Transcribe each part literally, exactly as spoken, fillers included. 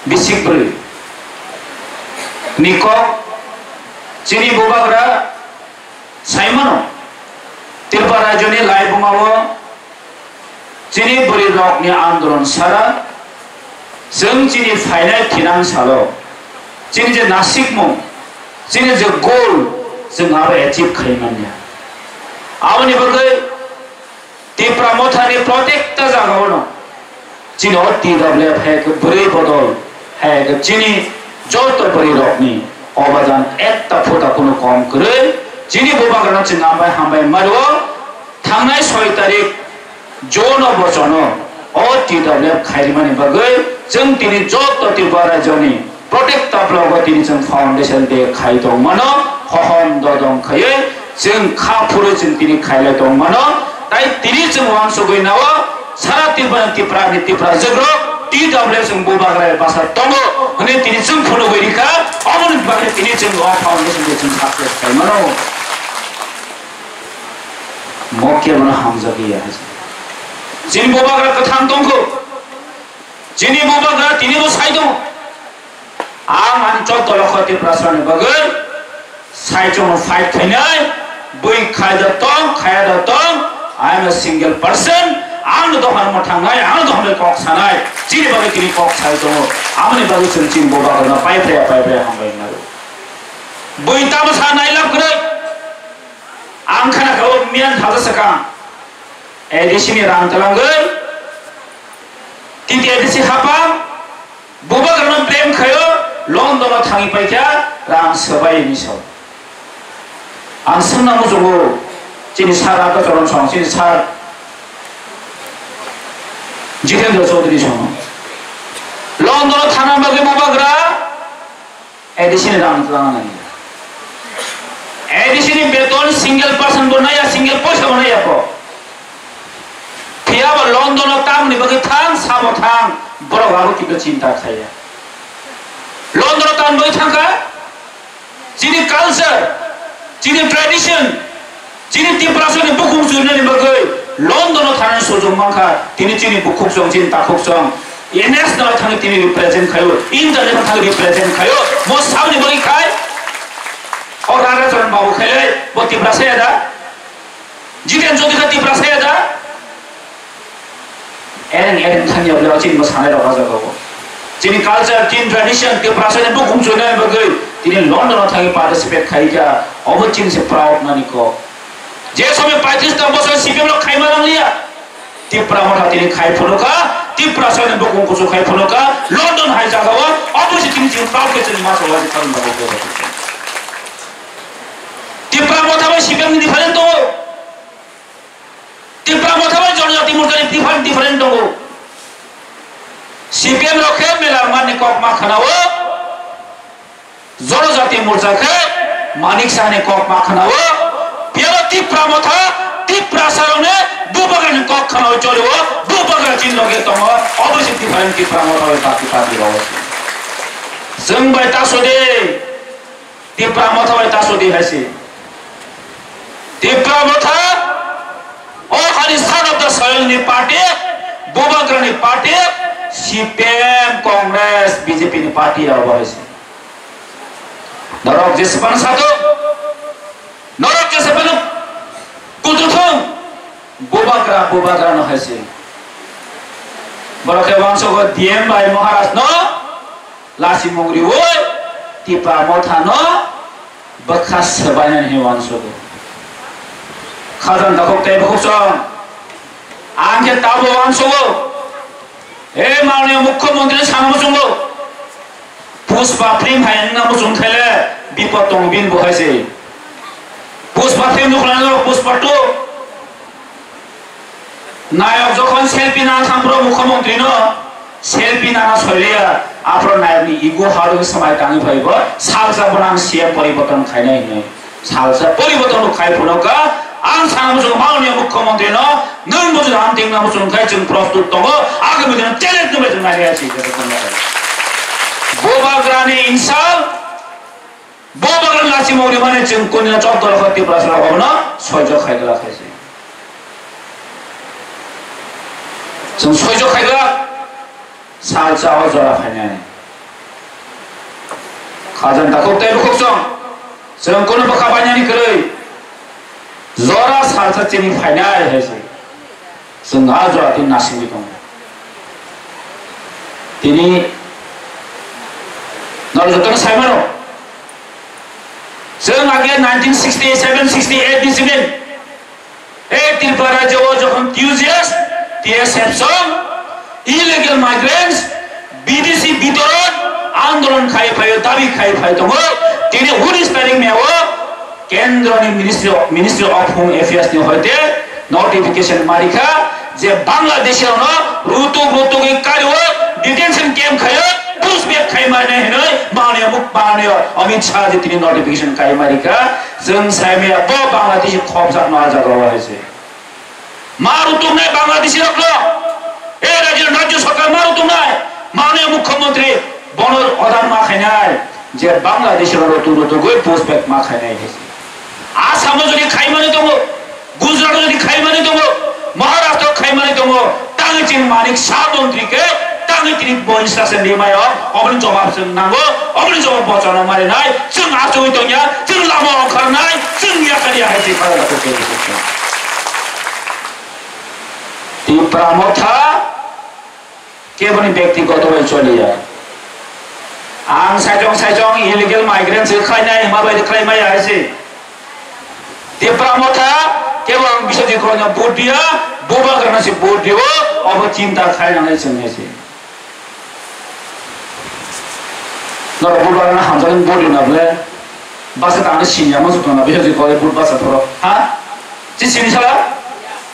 Bisik bwrwi ni kok chini bubagra saimano Tripura rajyoni laibumao chini bwrwi rokni andolon sara chwng chini phainai thinang salo chini je nasikmung, chini je goal chwng abo achieve khai manya. Aboni bagwi Tipra Mothani protekta jagao no chini o T W F hai khe bwrwi bodol hai khe chini joto bwrwi rokni obajan ekta phuta kunu kom kwrwi chini bubagrano chwng hambai hambai mario. Thangnai soi tarik June o bochono o T W F khairimani bagwi chwng tini joto Tripura rajyoni Protect Taplok o tini chwng foundation day khai tongmano, hohom dodong khaiwi chwng kha phurwi chwng tini khailai tongmano. Tai tini chwng uansugwi nao sara Tripura, Tripura ni Tripura jwkrok T W chwng bubagra basa tongo hwnwi tini chwng phunugwi rikha. Oboni bagwi tini chwng o foundation day chwng success khaimano. Mokhe bono hamjagwi ya. Chini bubagra kwthang tongkho. Chini bubagra tini bo sai tongo. Ang ani chotto lokho Tiprasani bagwi saichung fight khainai, bui khai da tong, khaya da tong, I am a single person, ang no dophano thangnai, ang no dophano kok sanai, chini bagwi tini kok sai tongo, amoni bagwi chwng chini bubagrano pai phaya, pai phaya hambai nai. Bui tamo sa nai lab kwrwi, ang khana kha o miyan thaja sakang, A D C ni rang twlangwi, T T A D C hapang, Bubagrano blame khaio, London o thangwi paikha, rang swbai ni so. Ang swngna muchungo, chini sir Radha Charan song, chini sir Jitendra Chaudhary song. London o thangna bagwi bubagra, A D C ni rang twlangna nai. A D C ni beton single person bo naiya, single poisa bo naiya ko. Phiya bo London o tamni bagwi thang, sabo thang, borok abo kintu chinta khaiya. London o tamni bagwi thangkha, chini culture, chini tradition, chini Tiprasani bukhuk chujnani bagwi London o thanani sujung mankha, tini chini bukhuk chwng, chini takhuk chwng, N S no thangwi tini represent khaio, international thangwi represent khaio, mo saboni bagwi khai, o Radha Charan babu khailai, bo Tiprasa ya da? Jiten Chaudhary khe Tiprasa ya da? Ereng ereng thangya bole chini bo sanai rok ajak rok. Chini culture, chini tradition, Tiprasa ni bukhuk chujnani bagwi tini London o thangwi participate khaikha, obo chini se proud nani kok. Je somoy paitris ta bosor C P M rok khaima nangliya, Tipra Motha tini khai phunukha, Tiprasa ni bukhuk kuchuk khai phunukha, London hai jagao, obo se chini chini proud khe chini ma sawai thangwi bagwi. Tipra Motha bai C P M ni different tongo. Tipra Motha bai Jonojati Morcha ni different, different tongo. C P M rok khe Melarman ni kok ma khna-o, Jonojati Morcha khe Manik Saha ni kok ma khna-o. Phiya bo Tipra Motha, Tiprasa rok ni Bubagra ni kok khna-o choli-o, Bubagra chini loge tongo, obo se different Tipra Motha bai baki party rok. Chwng bai ta sodi. Tipra Motha bai ta sodi hai se. Tipra Motha, o hani son of the soil ni party, Bubagra ni party, C P M, Congress, B J P ni party abo hai se. Norok jesepano sato, norok jesepano kututhung, Bubagra, Bubagra no hai se. Borok khe uansugo D M bai Maharaj no, Lachi mung riwi Tipra Motha no bwkha swbainani hinwi uansugo. Khajang takhuk tei bukhuk song. Ang khe tabo uansugo. E mananiya mukhyamantri sana muchungo. Pushpa film hai wngna muchung khaile bipod tongo bini bo hai se. Pushpa film nukhlai norok Pushpa two. Nayok jokhon selfie nana thangphuru mukhyamantri no selfie nana soiliya, aphuru nayok ni ego hardware swmai tangwi phaibo salsa bono ang C M poriborton khainai hinwi. Salsa poriborton bo khai phunukha, ang sana muchungo mananiya mukhyamantri no, nwng bo jodi amtwng na muchung khai chwng prostut tongo, agami dino challenge nungwi chwng nainai si. Bubagrani insult, Bubagra lachi mung rimani chwng kunina chok dol kha Tiprasa rok abono soijo khai glak hai se. Chwng soijo khai glak, salsa o jora phainai. Khajang takhuk tei bukhuk song, chwng kunu bwkha bainani kwrwi jora salsa chini phainai hai se. Chwng a jora tini naisingwi tongo. Tini norok jotono sai mano. Chwng age nineteen sixty-seven sixty-eight ni simi. Ei Tripura rajyo o jokhon T U G S, T S F song, illegal migrants, B D C bitoron andolon khai phaio, dabi khai phai tongo. Tini unis tarik me o kendroni Ministry of, Ministry of Home Affairs ni hoite notification marikha je Bangladeshi rokno rutuk rutuk wi kario detention camp khaio, pushback khai mane hinoi mane muk mane Amit Shah je tini notification kai marikha. Chwng saimaya bo Bangladeshi khopjakno ah jagao hai se. Ma rutuknai Bangladeshi rokno, e rajyo, rajyo sarkar ma rutuknai, manwi mukhyamantri bono order ma khainai je Bangladeshi rok rutuk rutugwi pushback ma khainai hai se. Assamo jodi khaimani tongo, Gujarat jodi khaimani tongo, Maharashtra khaimani tongo, tangwi chini Manik Shah montri khe tangwi tini bo instruction rimaya, oboni jobab chwng nango, oboni jobab bochano marinai, chwng achugwi tongya, chwng lama ongkharnai, chwng yakari hai se khairok khe. Tipra Motha keboni byaktigoto bai choliya. Ang saichong saichong illegal migrant se khlainai hima bai khlai maya hai se. Tipra Motha kebo ang Biswajit Koloino vote diya, Bubagrano se vote diyo, obo chinta khai nangnai chwng hai se. Norok Bubagrano hamjakni vote rina bole basa tangni siniya muchuk tongna Biswajit Koloi vote basa phoro. Ha? Si sini sala?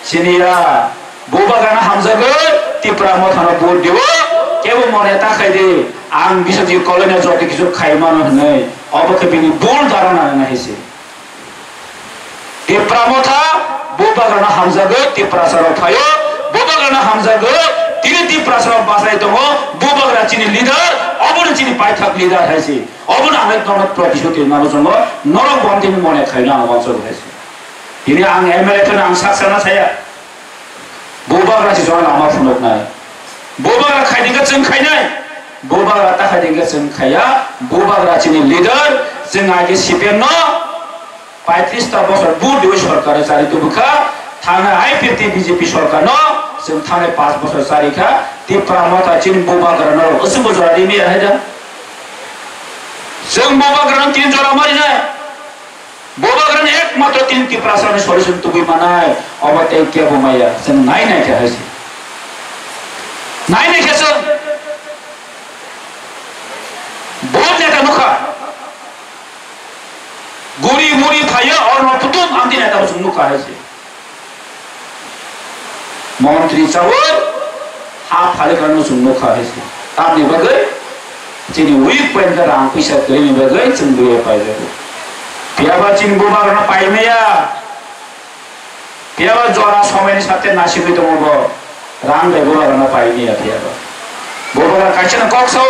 Siniya. Bubagrano hamjagwi Tipra Mothano vote diyo. Kebo mone ta khai di. Ang Biswajit Koloino joto kisu khai mano hinwi. Obo khe bini bul dara nana hai se. Tipra Motha, Bubagrano hamjagwi Tiprasa rok phaio, Bubagrano hamjagwi tini Tiprasa rok bachai tongo, Bubagra chini leader, obono chini paithak leader hai se. Obono ang norok protishuti nabo chongo, norok bo tini mone khaino ang wansuk hai se. Tini ang M L A phano ang sak sana saya. Bubagra si jora lama phunuknai. Bubagra khaidingkhe chwng khainai. Bubagra ta khaidingkhe chwng khaiya. Bubagra chini leader, chwng age C P M no paitris ta bosor vote diwi sorkar chari tubukha. Thana I P F T B J P sorkar no chwng thana panch bosor chari kha. Tipra Motha chini Bubagra no aswk bo jora rimaya haida. Chwng Bubagra no tin jora marinai. Bubagrani ekmatro tin Tiprasani solution tubui manai, obo tei kebo maya, chwng nai nai khe hai se. Nai nai khe chwng. Bo neta nukha. Guri muri phaiya, orno putum amdi neta bo chwng nukha hai se. Montri chawi ha phalikrano chwng nukha hai se. Tamni bagwi chini weak point khe rang puisa kwrwini bagwi chwng buya paijago. Phiyaba chini bubagrano paimaya. Phiyaba jora somaini sathe nasigwi tongo bo. Rang bai bubagrano paimaya phiyaba. Bubagra kaisano kok sao.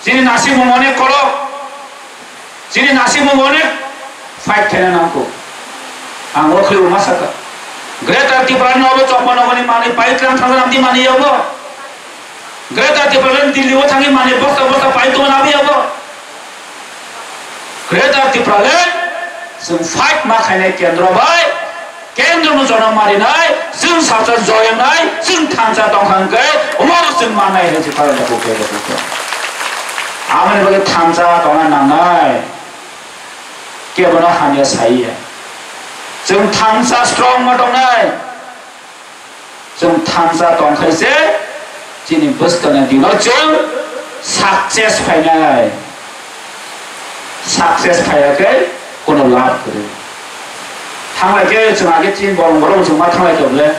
Chini nasimung onek kolok, chini nasimung onek fight khaina nangkuk. Ang o khribo ma saka. Greater Tripura ni obo Chokma Nogor ni manwi pai tlang thangwi amtwi manwi obo. Greater Tripura ni Delhi o thangwi manwi bosta bosta pai tongwi nabwi obo. Greater Tripura le chwng fight ma khainai kendro bai. Kendro no jono marinai, chwng salsa joyongnai, chwng thansa tongkha hwnkhe, omo chwng mannai hai se phalang kha khe khe. Aboni bagwi thansa tongna nangnai. Kebono hamya saiya. Chwng thansa strong ma tongnai. Chwng thansa tongkhai se, chini bwskangni dino chwng success phainai. Success phaiya khe kono labh kwrwi. Thanglai khe chwng age chini bolong borok chwng ma thanglai tong le.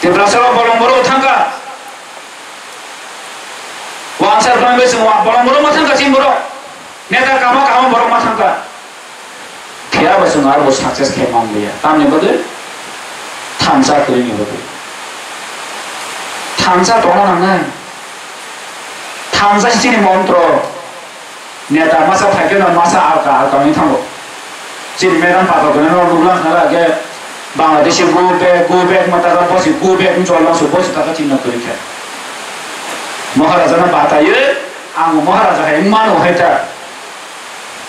Tiprasa rok bolong borok thangkha. Wansar phano be chwng wa-, bolong borok ma thangkha chini borok. Neta kaham kaham borok ma thangkha. Phiya bo chwng aro bo success khe manliya. Tamni bagwi thansa kwrwini bagwi. Thansa tongna nangnai. Thansa si chini montro. Neta masa phaikhe no masa alka alka wngwi thango. Chini madam patok gwnwi no nuklang thangla khe Bangladeshi go back, go back ma taka bosi go back wng chwlangso bosi taka chini no kwrwi khe. Maharaja no bataiwi Ang bo Maharaja hai wng mano hai ta.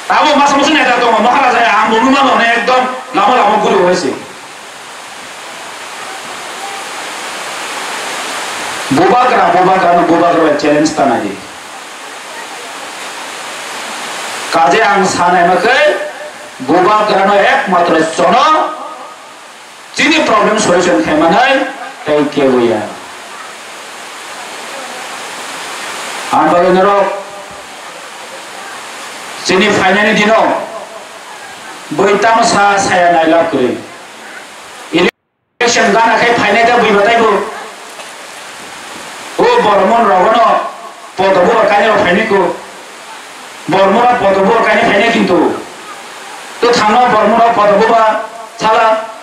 Tamo masa masa neta tongo Maharaja hai ang bo wng mano hwnwi ekdom lama lama guri hai se. Bubagra, bubagra no bubagra bai challenge ta nai di. Kaje ang sanai ma khe bubagra no ekmatro chono Chini problem solution khaimani tei kebo ya. Ang bagwi norok chini phainani dino bwrwi tamo sa saya nai lab kwrwi. Election gana khai phainai ta bwi batai bo. O bormon rogono poto bo kainai rok phainai ko. Bormon rok poto bo kainai phainai kintu. To thangno bormon rok poto bo ba sala.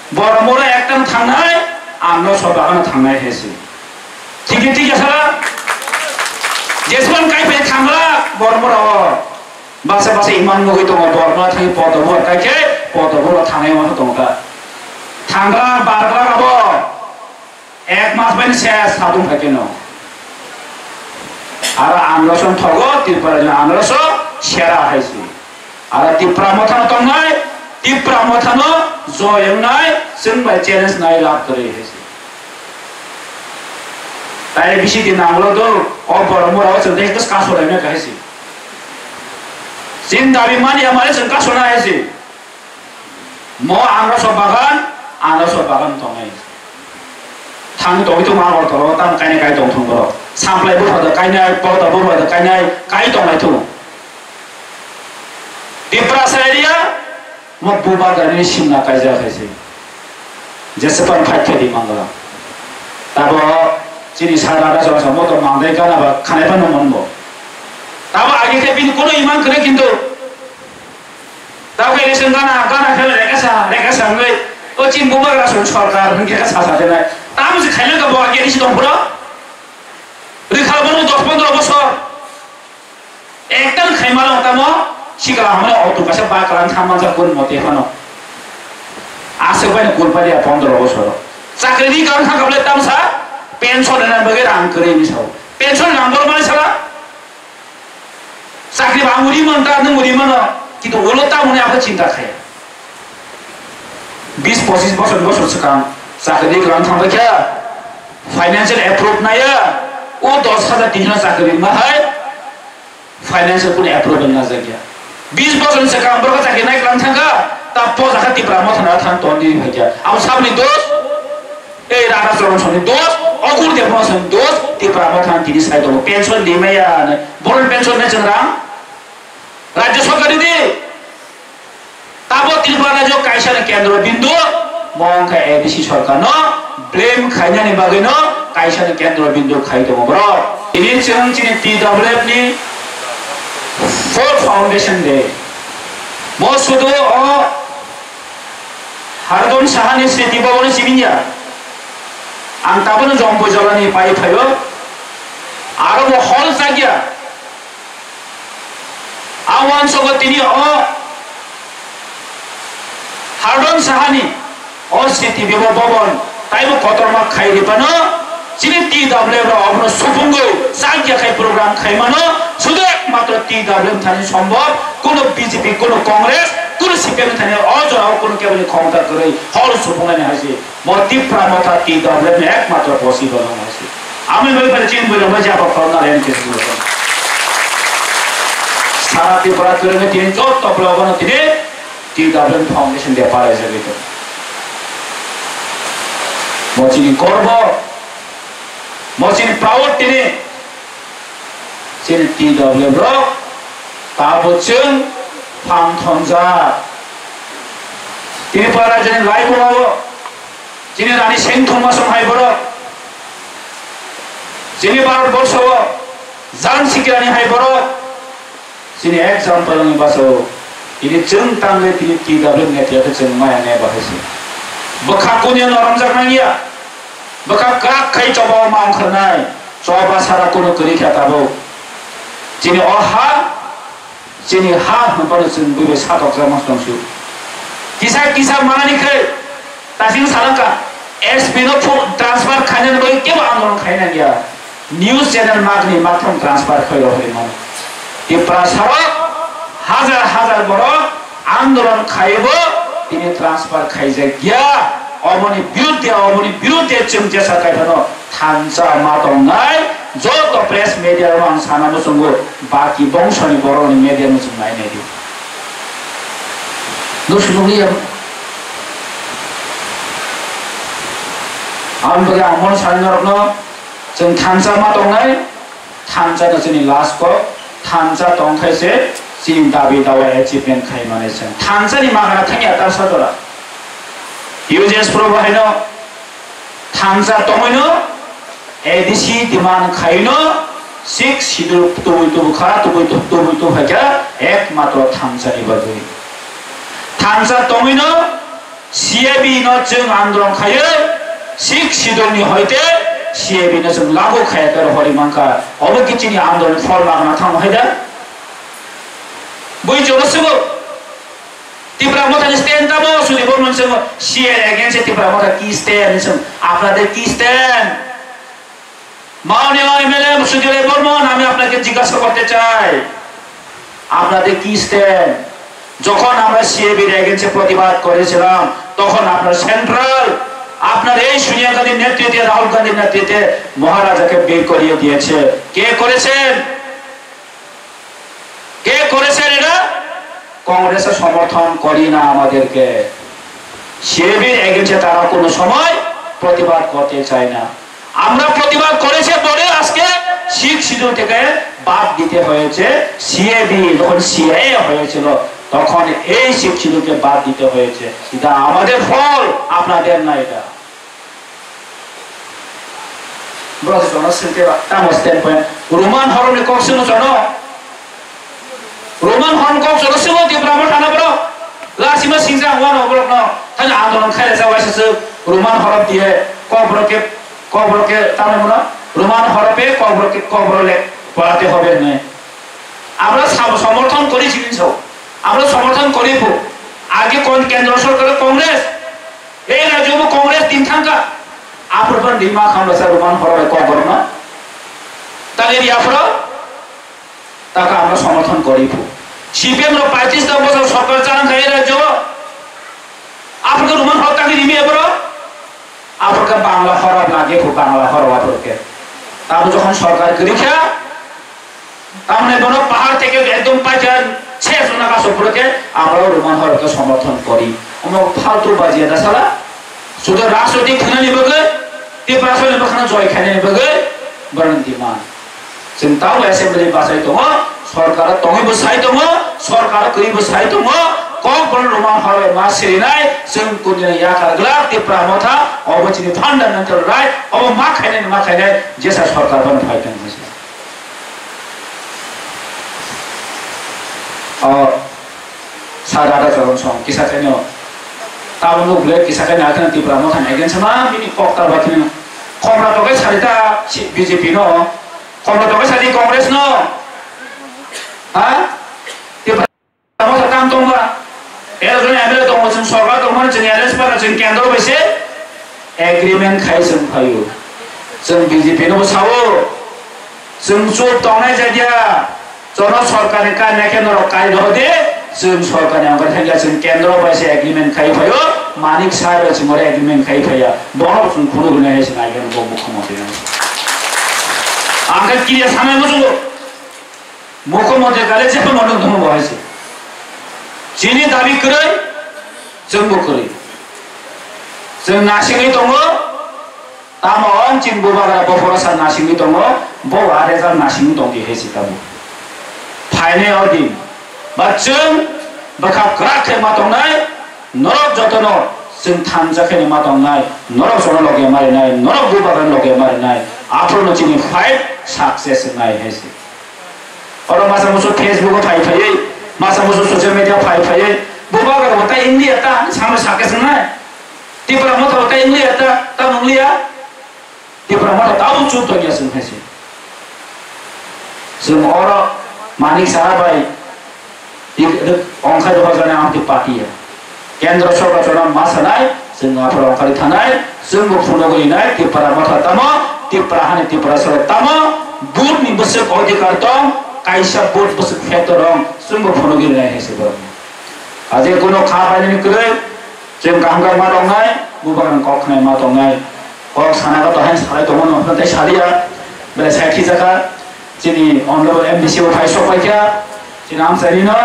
Borok moro ektam thangnai, ang no soba hano thangnai hai se. Thik ni thik sala. Jeswan kai phai thangla, borok moro. Basa basa imang nugui tongo, borok moro thangwi poto bo, kai khe poto bo thangnai ma tongo ta. Thangra, bargra abo. Ek mas bai se sadung phai keno. Aro anroson thogo, Tripura ni anroso sera hai se. Aro Tipra Motha no tongnai, Tipra Motha no joy wngnai, chwng bai challenge nai lab kwrwi hai se. Tai bisi din nanglo do, o borok mura o chwng tei kaso lai me kahai se. Chini dabi mani amare chwng kaso nai hai se. Mo anroso bagan, anroso bagan tongnai. Thang tongwi thung Agartala o tamo kainai kai tong thung borok. Samplai buphado kainai, Pota buphado kainai, kai tongnai thung. Tiprasa area, mo bubagrani simna kaijak hai se. Jesephang phai khe di mangala. Tabo chini sara raja rasa mo to mangdai gana ba khanai phano monbo. Tabo age khe bini kono imang kwrwi kintu. Tabo khe election gana, gana khe rekha sa, rekha sa wngwi, o chini bubagra song sorkar hwnkhe khe sa sa tenai. Tamo se khaina ka bo age risi tong phuro. Rikha bono dos pondro bosor. Ekta khaima long tamo, sikla hamle auto kaisa ba kalang thang manjak kun mote phano. Aswk bai kun padi pondro bosor. Chakri ni kalang thang kable tamsa, pension rena bagwi rang kwrwi ni sao. Pension rang bor mani sala. Chakri ba ang uri man ta, nwng uri mano, kintu ulo ta mone apha chinta khai. Bis pochis bosor, bosor swkang chakri kwlang thang kha, financial approve naya, o dos hajar tin hajar chakri ma hai, financial kunu approve na jakya. Bis bosor swkang borok chakri nai kwlang thang kha, ta poja kha Tipra Motha na thang ton di phai kha. Abo sabni dos, Ei Radha Charan Soni dos, Okur Debbarma Soni dos, Tipra Motha tini sai tongo, pension di maya, boron pension ne chwng rang, Rajya Sarkar di, tabo Tripura Rajya kaisa ni kendro bindu, mong kha A D C sarkar no blame khainani bagwi no kaisa ni kendro bindu khai tongo borok. Tini chwng chini T W F ni fourth foundation day, bo sudu o Hardon Sahani Smriti Bhavan simi ya. Ang tabano Jomboi Jolani pai phaio. Aro bo hall chakya. Ang uansogo tini o Hardon Sahani o Smriti Bhavan taibo kotorma khai ripano. Chini T W F rok obono supungwi chak ya khai program khai mano, sudu ekmatro T W F thani sombhob, kuno B J P, kuno Congress, kuno C P M thani o jorao kuno keboni khomota kwrwi hol supungnani hai se. Mo Tipra Motha T W F ni ekmatro possible wng hai se. Ami bai bai chini bwrwi bai jaba khorokna len khe sara Tripura kwrwngwi tini joto blogono tini T W F Foundation Day palaijagwi tongo. Mo chini gorbo, mo chini proud tini, chini T W F rok tabo chwng phang thongjak. Tini para chini laibungo chini rani seng thongma song hai borok, chini Bharat borsho o jan sikirani hai borok, Chini example wngwi baso, tini chwng tangwi tini T W F ni tiyatwi chwng maya ne bahai se. Bwkha kunya noromjak nangya. Bwkha kwrak khai choba o ma ongkhornai. Choba sara kunu kwrwi kha tabuk. Chini o ha, chini ha hwnphano chwng buibai satokjak ma tongsu. Kisa kisa manani khai, tasing salangka, S P no phu-, transfer khainani bagwi kebo andolon khainangya. News channel magni matham transfer khairok hwnwi mano. Tiprasa rok hajar hajar borok andolon khaibo tini transfer khaijak ya. Oboni birudde, oboni birudde chwng jesa kaiphano thansa ma tongnai joto press media rok ang sana muchungo baki bongsoni borokni media muchung nai nai di. Dusuk nukliya. Ang bwrwi ang mon sani norokno Chwng thansa ma tongnai, thansa no chini last kok, thansa tong khai se chini dabi dawa achievement khai mani chwng. Thansa ni magana thangya ta sa jora. U J S Prabhu haino thansa tongwino A D C demand khaino six schedule tubui tubu kha, tubui tu-, tubui tu kha kya ekmatro thansa ni bagwi. Thansa tongwino C A B no chwng andolon khayo, six schedule ni hoite C A B no chwng lagu khaya khe rohori mankha. Obo khe chini andolon phol magna thang hai da? Bui jono sebo. Tipra Motha ni stand tamo sudi bo man chwng C A A against Tipra Motha ki stand chwng, apnader ki stand? মাননীয় এমএলএ সুজয় বর্মন, আমি আপনাকে জিজ্ঞাসা করতে চাই, আপনাদের কি স্ট্যান্ড? যখন আমরা সিএবির এগেইনস্টে প্রতিবাদ করেছিলাম, তখন আপনার সেন্ট্রাল, আপনার এই সোনিয়া গান্ধীর নেতৃত্বে, রাহুল গান্ধীর নেতৃত্বে মহারাজাকে বের করিয়ে দিয়েছে। কে করেছেন? কে করেছেন এটা? কংগ্রেসের সমর্থন করি না আমাদেরকে। সিএবির এগেইনস্টে তারা কোনো সময় প্রতিবাদ করতে চায় না। আমরা প্রতিবাদ করেছে বলে আজকে সিক্স শিডিউল থেকে বাদ দিতে হয়েছে। সিএবি যখন সিএএ হয়েছিল, তখন এই সিক্স শিডিউলকে বাদ দিতে হয়েছে। এটা আমাদের ফল, আপনাদের না এটা। Borok se jono swngte ba, tamo standpoint. Roman horomni kok swngno jono. Roman horom kok jono swngno Tipra Motha no borok. Lasima singsa ang wano borokno. Thani andolon khairesa waisa swk. Roman horom diye kok borok ke, kok borok ke tamo mono. Roman horom pe kok borok ke, kok borok le porate hobe hwnwi. Amra sam-, somorthon kori chini so. Amra somorthon kori phu. Age kon kendro sorkar Congress. Ei rajyo bo Congress din thangkha. Aphuru phan rima khamlasa Roman horomni kok borokno. Tangwi ri aphuru. Taka amra somorthon kori phu. C P M rok paitris ta bosor sorkar chanang kha ei rajyo. Aphuru Roman horom tangwi rimi aphuru. Aphuru khe Bangla horom lage phu, Bangla horom aphuru khe. Tabo jokhon sorkar kwrwi kha, Tamni bono pahar theke ekdom paikha ses wngna kaso phuru khe amrok Roman horokhe somorthon kori. Omo phaltu bajiya da sala. Sudo rajniti khnani bagwi, Tiprasani bwkhano joy khainani bagwi borokni demand. Chwng tabuk assembly bachai tongo, sorkaro tongwi bo sai tongo, sorkaro kwrwi bo sai tongo, kok bono Roman horok ma sirinai, chwng kunjani yakar glak Tipra Motha, obo chini fundamental right, obo ma khainani ma khainai, jesa sorkar bono phai tongwi. O, sa Radha Charan Song, kisa khaino. Tabuk nuk ble kisa khaino akheno Tipra Motha ni against ma bini kok ta ba kheno. Khopra tokai sari ta si B J P no. Khopra tokai sari Congress no. Ha? Tipra Motha tam tong ba. Ero joni M L A tongo, chwng sorkar tongmani, chwng alliance para, chwng kendro bai se agreement khai chwng phaio. Chwng B J P no bo sao. Chwng chup tongnai jadia. Jono sorkarni kainwi khe norok kai dohode, chwng sorkarni wngkha thangya chwng kendro bai se agreement khai phaio, Manik Saha bai chwng oro agreement khai phaiya, bono chwng phunuk hwnwi hai se naigen bo mukhyamantri no. Ang khe kiriya sanai muchungo, mukhyamantri kale jebo mono thangma bo hai se. Chini dabi kwrwi, chwngbo kwrwi. Chwng nasingwi tongo, Tamo ong chini bubagra bophoro sa nasingwi tongo, bo a result nasingwi tongdi hai se tabuk. Phainai o din. Ba chwng bwkha kwrak khe ma tongnai, norok jotono chwng thansa khe ma tongnai, norok jono loge marinai, norok bubagra loge marinai. Aphuru no chini fight success wngnai hai se. Oro masa musu Facebook o phai phaiwi, masa musu social media phai phaiwi, bubagra bo ta India ta, samai sakhe swngnai. Tipra Motha bo ta India ta, ta nungliya. Tipra Motha tabuk chup tongya chwng hai se. Chwng oro Manik Saha bai ongkhai rohorjani amtwi party ya. Kendro sorkar chona ma sanai, chwng aphuru ongkhai thanai, chwngbo phunugwi nai, Tipra Motha tamo Tipra hani Tiprasa rok tamo vote ni bwswk odhikar tong, kaisa vote bwswk factor rong, chwngbo phunugwi rwnai hai se borok. Aje kuno kha painani kwrwi, chwng kaham khe ma tongnai, bubagrang kok khnai ma tongnai. Kok sana kha to hai salai tongmano, hwnkhai saliya, belai sai khijakha, chini honorable M D C bo phai sok paikha, chini amchaini no,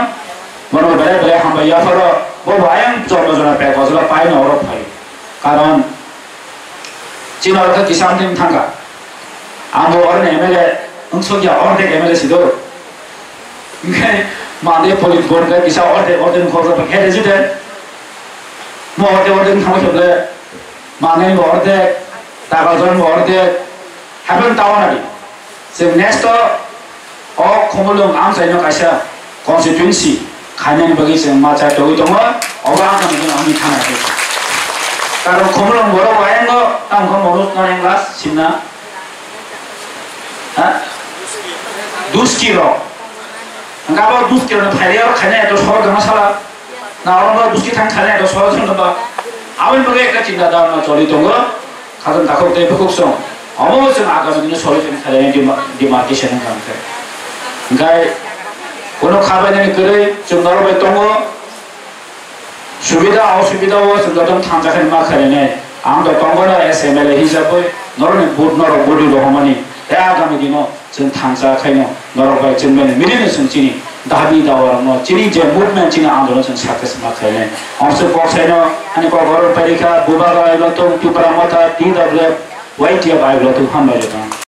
bono belai belai hambai yapharo, bo bo ayang joto jona pek ojala paino oro phai. Karon, chini oro khe kisa amtwng thangkha. Ang bo oroni M L A wngsukya, ordek M L A sido. Hwnkhe mande police board khe kisa ordek, ordek wngkha, khe rejide. Mo ordek, ordek wngkha khe ble, mande bo ordek, taga jon bo ordek, happen tawana di. Chwng next o, o Khumulwng amchaino kaisa constituency khainani bagwi chwng ma chai togwi tongo, obo ang thani hwnwi thana khe. Karon Khumulwng borok bo ayang no, tamo khe Manoj no yang last simna. Ha? Duski rok. Hwnkhe abo Duski rok ni phairwi oro khaina eto soro gama sala. Na oro no Duski thang khaina eto soro thang ba. Aboni bagwi ekta chinta dharna choli tongo. Khajang takhuk tei bukhuk song. Omo chwng agami dino solution khlainai dema-, demarcation wngkha hwnkhe. Hwnkhe kuno kha bainani kwrwi chwng norok bai tongo. Subida osubida o chwng jotono thansa khe ma khlainai. Ang to tongo no as M L A hisabwi norokni vote norok budi rohormani. Tei agami dino chwng thansa khaino norok bai chwng bai milino chwng chini dabi dawa rokno chini je movement chini andolon chwng success ma khlainai. Omswk kok saino ani kok oro pairikha Bubagra Aiblatung, Tipra Motha, T W F, Y T F Aiblatung hambai rwkha.